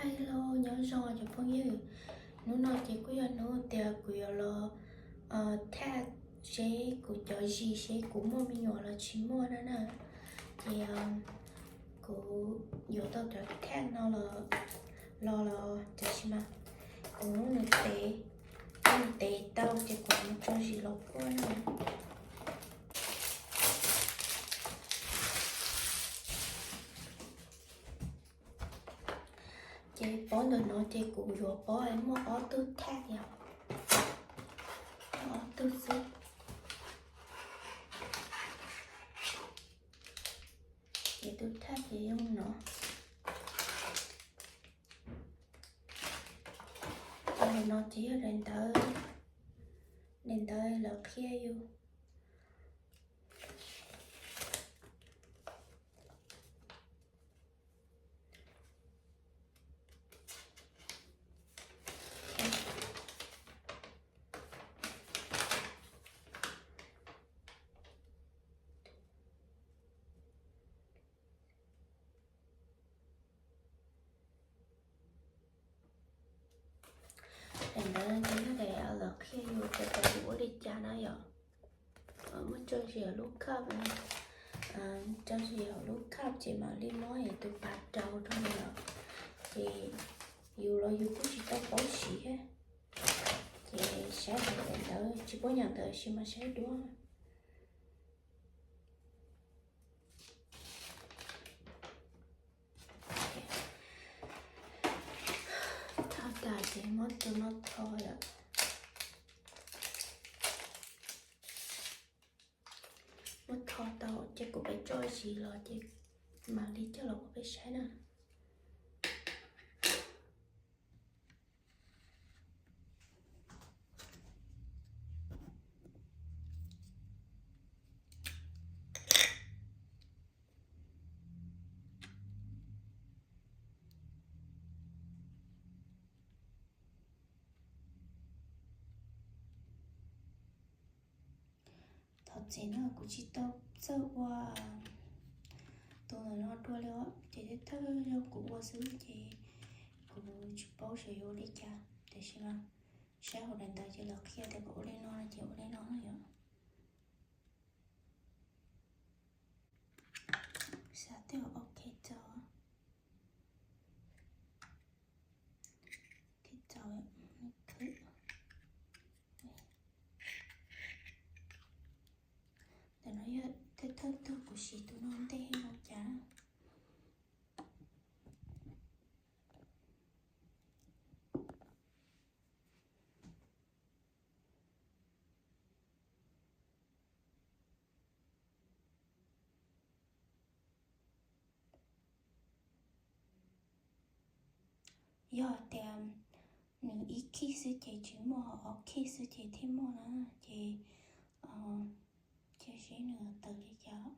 Hello, nyob zoo cov phooj ywg. Hnub no ces kuj yog hnub tias kuv yuav los thaj seb kuv cov zis seb kuv muaj me nyuam los tsis muaj na na. Ces kuv yuav tau cov thaj no los los los tiam sis mas kuv muab nws tev, muab nws tev tau ces kuv mam tso zis los kuaj na. Ces pob ntawm no ces kuv yuav pob muaj ob tug thaj yom, ob tug xwb. Ces tus thaj ces yog no. Ces no ces yog daim ntawv, daim ntawv lawv qhia yus. Daim ntawv ces yog daim lawv qhia yus tias kom yus ua li cas na yom. Muab tso zis hauv lub cup, tso zis hauv lub cup ces mam li muab tus pas rau rau yom. Ces yus los yus kuj tsis tau paub siv thiab. Ces saib hauv daim ntawv tsis paub nyam ntawv sis mas saib duab. Tho tas ces muab tus no tho yom. Muab tho tau ces kuv peb tso zis los ces mam li coj los ua peb saib na. Thov txim no kuv tsis tau txawj ua tus ntawm no dua li os, ces thawj thawj yog kuv ua xwb ces kuv tsis paub xyov yuav ua li cas, tiam sis mas saib hauv daim ntawv ces lawv qhia tias kom ua li no ces ua li no yom. Xav tej ok tso, thiab tso khwb. Ntawm no yog thawj thawj tug kuv siv tus no ntej no cas. Yog tias nws ib khij xwb ces tsis muaj, ob khij xwb ces thiaj muaj na, ces cia seb nws tawm li cas.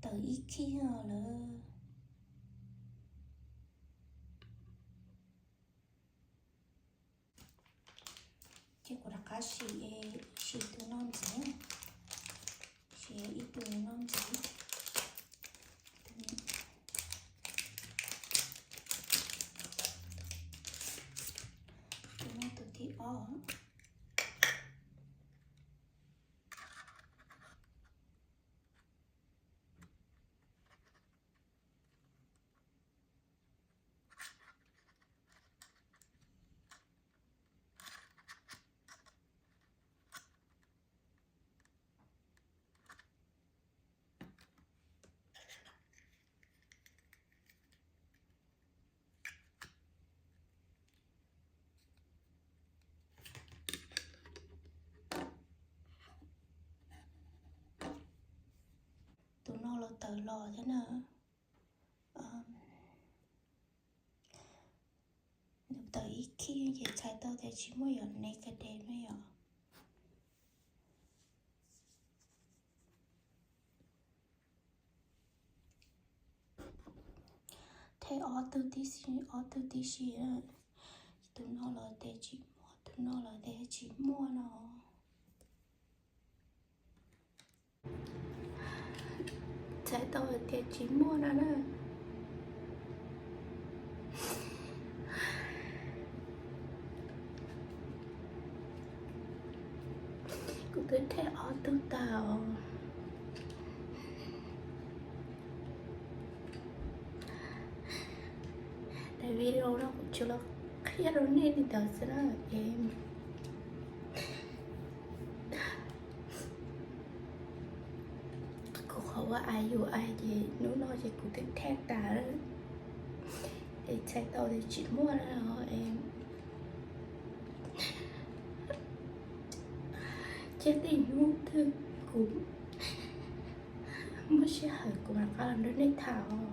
Tawm ib khij lawm. Ces kuv rov qab siv, siv tus no ntxiv, siv ib tug no ntxiv, tus no tus thib ob. Tus no los tawm los thiab na. Nws tawm ib khij ces txhais tau tias tsis muaj yom, negative na yom. Thej ob tug tib si, ob tug tib si, tus no los tias tsis muaj, tus no los tias tsis muaj no. Txhais tau hais tias tsis muaj no na. Twb thej ob tug tag os. Daim video no kuv tsuas los qhia rau nej li ntawd xwb na. Es kuv qhov ua ai yus ai ces hnub no ces kuv twb thej tas lawm. Es txhais tau tias tsis muaj os. Es cia tej hnub twg kuv muaj sij hawm kuv mam rov qab los nrog nej tham os.